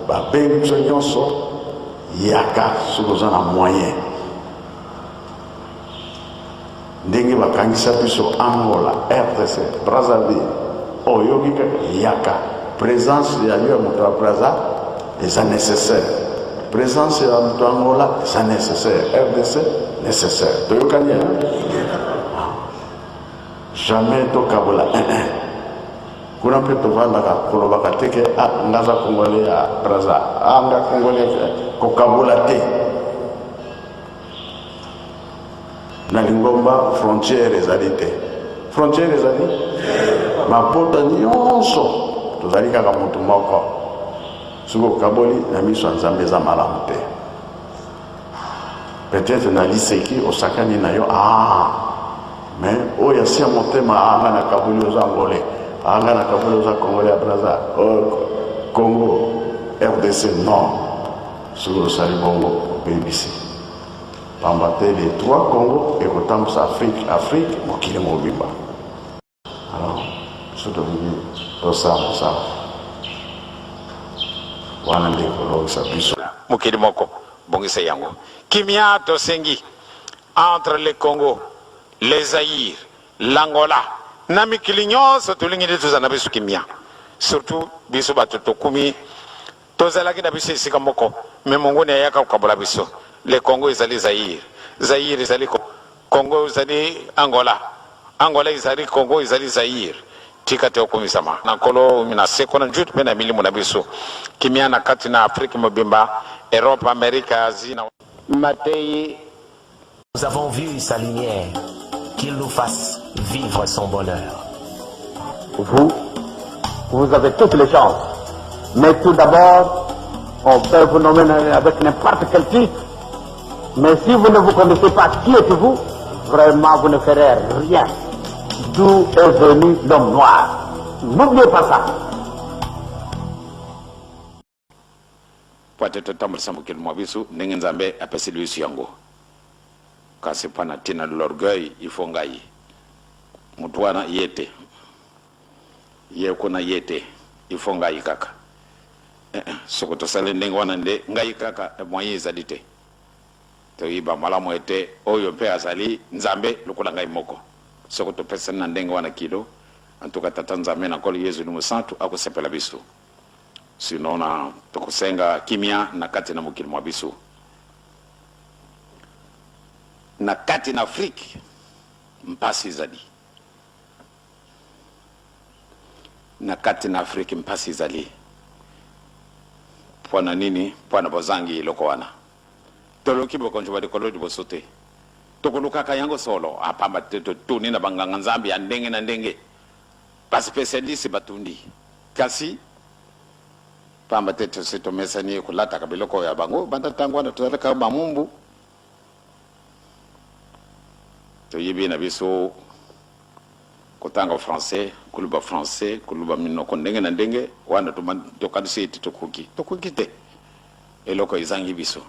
Babengi biso nyonso, yaka soki oza na moyen. Ndenge bakangisa biso Angola, RDC, Brazzaville, oyoki kaka yaka. Presence ya yo ya moto ya Brazza eza necessaire. Presence ya moto ya Angola eza necessaire. RDC necessaire. Toyokani hein? Jamais tokabola eh eh. Kuna mpe tovandaka kolobaka te ke ah nga aza congolais ya Brazza, ah nga congolais kokabola te. Na lingomba frontière ezali te. Frontière ezali mabota nyonso tozali kaka moto moko. Soki okaboli na miso ya Nzambe eza malamu te. Peut-être na liseki osakani na yo ah mais oyo asia motema ah nga nakaboli oza angolais ah nga nakaboli oza congolais ya Brazza oh, Congo RDC non. Soki osali bongo obebisi pamba te les trois Congo ekotambusa Afrique, Afrique mokili mobimba. Alors biso tolingi tosala mosala wana nde ekolongisa biso. Mokili moko bongisa yango kimia tosengi entre le Congo, le Zaïre, l'Angola na mikili nyonso tolingi nde tozala na biso kimia surtout biso bato tokumi Tozalaki na biso esika moko mais monguna ayaka kokabola biso. Le Congo ezali Zaïre, Zaïre ezali Congo ezali Angola, Angola ezali Congo ezali Zaïre. Tika te okumisama na Nkolo na seko na njutu mpe na milimo na biso. Kimia na kati na Afrique mobimba, Europe, Amerique, Asie na. Mateyi. Nous avons vu sa lumière, qu'il nous fasse vivre son bonheur. Vous, vous avez toutes les chances. Mais tout d'abord, on peut vous nommer avec n'importe quel titre. Mais si vous ne vous connaissez pas qui êtes-vous, vraiment vous ne ferez rien. D'où est venu l'homme noir N'oubliez pas ça. Mpo ete totambolisa mokili mwa biso ndenge Nzambe apeseli biso yango. Kasi mpo na ntina l'orgueil, il faut ngai. Moto wana ye te. Ye kuna ye te. Il faut ngai kaka. Eh, eh, soko tosali ndenge wana nde ngai kaka, moyen ezali te. Toyiba malamu ete oyo mpe azali Nzambe lokola ngai moko. Soko topesani na ndenge wana kilo, en tout cas Tata Nzambe na Nkolo Yezu Mosantu akosepela biso. Sinon na tokosenga kimia na kati na mokili mwa biso. Na kati na Afrique mpasi ezali. Na kati na Afrique mpasi ezali. Mpo na nini? Mpo na bozangi eloko wana. Toluki bokonzi bwa likolo liboso te. Tokolukaka yango solo, ah, pamba te totuni na banganga Nzambe ya ndenge na ndenge. Ba specialistes batundi. Kasi, pamba te tosi tomesani kolataka biloko ya bango banda tango wana tozalaka bamumbu. Toyebi na biso kotanga français, koloba français, koloba minoko ndenge na ndenge, wana tokanisi ete tokoki. Tokoki te. Eloko ezangi biso.